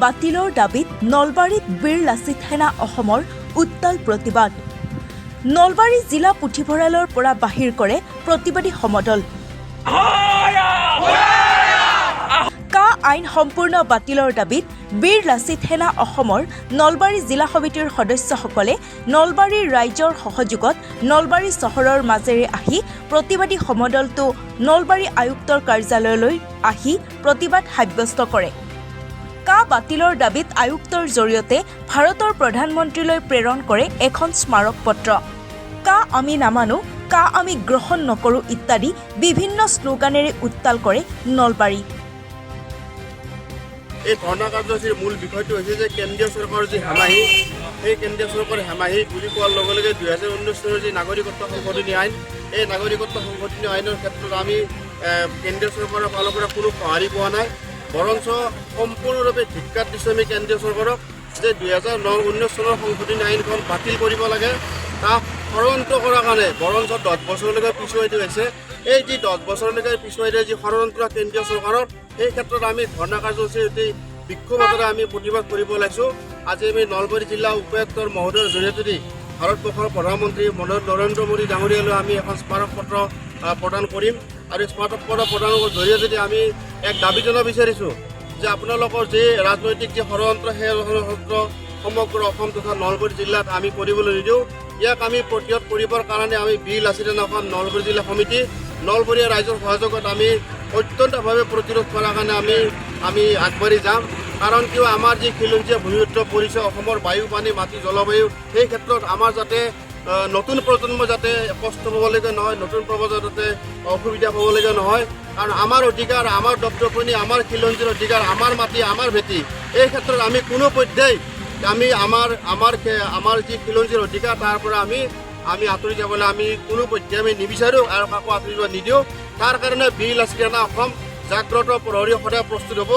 বাতিলৰ দাবীত নলবাৰীত বীৰ লাচিত সেনা অসমৰ উত্তাল প্ৰতিবাদ। নলবাৰী জিলা পুথিভঁৰালৰ পৰা বাহিৰ কৰে প্ৰতিবাদী সমদল। কা আইন সম্পূৰ্ণ বাতিলৰ দাবীত বীৰ লাচিত সেনা অসমৰ নলবাৰী জিলা সমিতিৰ সদস্যসকলে নলবাৰীৰ ৰাইজৰ সহযোগত নলবাৰী চহৰৰ মাজেৰে আহি প্ৰতিবাদী সমদলটো নলবাৰী আয়ুক্তৰ কাৰ্যালয়লৈ আহি প্ৰতিবাদ সাব্যস্ত কৰে। কা বাতিলৰ দাবীত আয়ুক্তৰ জৰিয়তে ভাৰতৰ প্ৰধানমন্ত্ৰীলৈ প্ৰেৰণ কৰে এখন স্মাৰক পত্ৰ। কা আমি নামানো, কা আমি গ্ৰহণ নকৰোঁ ইত্যাদি বিভিন্ন শ্লোগানেৰে উত্তাল কৰে নলবাৰী। এই ধৰ্ণা কাৰ্যসূচীৰ মূল বিষয়টো হৈছে যে কেন্দ্ৰীয় চৰকাৰৰ যি হেমাহি, সেই কেন্দ্ৰীয় চৰকাৰৰ হেমাহি বুলি কোৱাৰ লগে লগে 2019 চনৰ যি নাগৰিকত্ব সংশোধনী আইন, এই নাগৰিকত্ব সংশোধনী আইনৰ ক্ষেত্ৰত আমি কেন্দ্ৰীয় চৰকাৰৰ ফালৰ পৰা কোনো সঁহাৰি পোৱা নাই। বৰঞ্চ সম্পূৰ্ণৰূপে ধিক্কাৰ দিছোঁ আমি কেন্দ্ৰীয় চৰকাৰক যে 2019 চনৰ সংশোধনী আইনখন বাতিল কৰিব লাগে। তাক ষড়যন্ত্ৰ কৰাৰ কাৰণে বৰঞ্চ 10 বছৰলৈকে পিছুৱাই দিয়া হৈছে। এই যি 10 বছৰলৈকে পিছুৱাই দিয়া যি ষড়যন্ত্ৰ কেন্দ্ৰীয় চৰকাৰৰ, সেই ক্ষেত্ৰত আমি ধৰ্ণা কাৰ্যসূচী অতি বিক্ষোভতাৰে আমি প্ৰতিবাদ কৰিব ওলাইছোঁ। আজি আমি নলবাৰী জিলা উপায়ুক্তৰ মহোদয়ৰ জৰিয়তে ভাৰতবৰ্ষৰ প্ৰধানমন্ত্ৰী নৰেন্দ্ৰ মোদী ডাঙৰীয়ালৈ আমি এখন স্মাৰক পত্ৰ প্ৰদান কৰিম আৰু স্মাৰক পত্ৰ প্ৰদানৰ জৰিয়তে আমি এক দাবী জনাব বিচাৰিছোঁ যে আপোনালোকৰ যি ৰাজনৈতিক যি ষড়যন্ত্ৰ, সেই ষড়যন্ত্ৰ সমগ্ৰ অসম তথা নলবাৰী জিলাত আমি কৰিবলৈ নিদিওঁ। ইয়াক আমি প্ৰতিহত কৰিবৰ কাৰণে আমি বীৰ লাচিত সেনা অসম নলবাৰী জিলা সমিতি, নলবৰীয়া ৰাইজৰ সহযোগত আমি অত্যন্তভাৱে প্ৰতিৰোধ কৰাৰ কাৰণে আমি আগবাঢ়ি যাম। কাৰণ কিয়, আমাৰ যি খিলঞ্জীয়া ভূমিপুত্ৰ পৰিচয়, অসমৰ বায়ু, পানী, মাটি, জলবায়ু, সেই ক্ষেত্ৰত আমাৰ যাতে নতুন প্ৰজন্ম যাতে কষ্ট পাবলগীয়া নহয়, নতুন প্ৰজন্ম যাতে অসুবিধা পাবলগীয়া নহয়। কাৰণ আমাৰ অধিকাৰ, আমাৰ দপদপনি, আমাৰ খিলঞ্জীয়াৰ অধিকাৰ, আমাৰ মাটি, আমাৰ ভেটি, এই ক্ষেত্ৰত আমি কোনো পধ্যেই আমি আমাৰ যি খিলঞ্জীয়াৰ অধিকাৰ, তাৰ পৰা আমি আঁতৰি যাবলৈ আমি কোনো পধ্যে আমি নিবিচাৰোঁ আৰু কাকো আঁতৰি যাব নিদিওঁ। তাৰ কাৰণে বীৰ লাচিত সেনা অসম জাগ্ৰত প্ৰহৰী সদায় প্ৰস্তুত হ'ব।